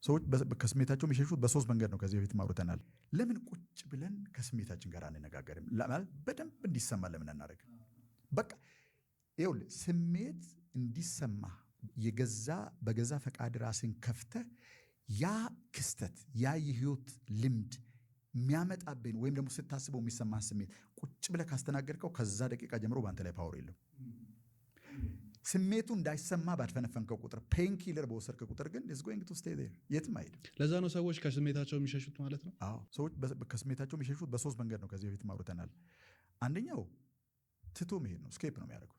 ሰዎች ከስሜታቸው የሚሸሹት በሶስት መንገድ ነው። ከዚህ በፊት አውርተናል። ለምን ቁጭ ብለን ከስሜታችን ጋር አንነጋገርም? ማለት በደንብ እንዲሰማ ለምን አናደርግም? በቃ ይኸውልህ፣ ስሜት እንዲሰማ በገዛ ፈቃድ ራስን ከፍተህ ያ ክስተት፣ ያ የህይወት ልምድ የሚያመጣብን ወይም ደግሞ ስታስበው የሚሰማህ ስሜት ቁጭ ብለህ ካስተናገድከው ከዛ ደቂቃ ጀምሮ በአንተ ላይ power የለውም። ስሜቱ እንዳይሰማ ባድፈነፈንከው ቁጥር፣ pain killer በወሰድከ ቁጥር ግን it's going to stay there፣ የትም አይሄድም። ለዛ ነው ሰዎች ከስሜታቸው የሚሸሹት ማለት ነው። አዎ፣ ሰዎች ከስሜታቸው የሚሸሹት በሶስት መንገድ ነው። ከዚህ በፊት አውርተናል። አንደኛው ትቶ መሄድ ነው። Escape ነው የሚያደርጉት።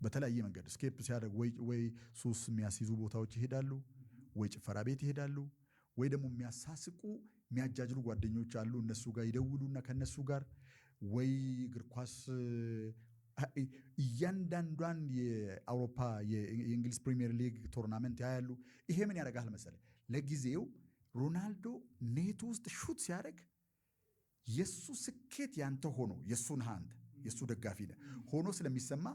በተለያየ መንገድ escape ሲያደርጉ ወይ ሱስ የሚያስይዙ ቦታዎች ይሄዳሉ፣ ወይ ጭፈራ ቤት ይሄዳሉ፣ ወይ ደግሞ የሚያሳስቁ የሚያጃጅሉ ጓደኞች አሉ። እነሱ ጋር ይደውሉና ከነሱ ጋር ወይ እግር ኳስ እያንዳንዷን የአውሮፓ የእንግሊዝ Premier League tournament ያያሉ። ይሄ ምን ያደርጋል መሰለህ? ለጊዜው ሮናልዶ net ውስጥ shoot ሲያደርግ የእሱ ስኬት ያንተ ሆኖ የእሱን አንተ የእሱ ደጋፊ ነህ ሆኖ ስለሚሰማ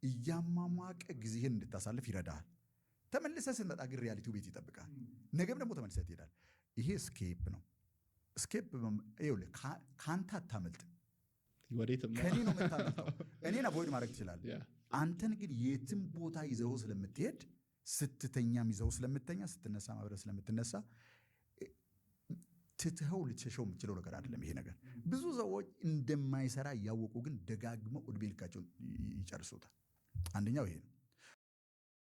እያሟሟቀ ጊዜህን እንድታሳልፍ ይረዳሃል። ተመልሰህ ስትመጣ ግን reality ው ቤት ይጠብቃል። ነገም ደግሞ ተመልሰህ ትሄዳለህ። ይሄ escape ነው። Escape ይኸውልህ፣ ከአንተ አታመልጥም። ወዴትም። ከእኔ ነው የምታመልጠው። እኔን avoid ማድረግ ትችላለህ። አንተን ግን የትም ቦታ ይዘው ስለምትሄድ፣ ስትተኛም ይዘው ስለምትተኛ፣ ስትነሳ አብረህ ስለምትነሳ ትትኸው ልትሸሸው የምትችለው ነገር አይደለም። ይሄ ነገር ብዙ ሰዎች እንደማይሰራ እያወቁ ግን ደጋግመው እድሜ ልካቸውን ይጨርሱታል። አንደኛው ይሄ ነው።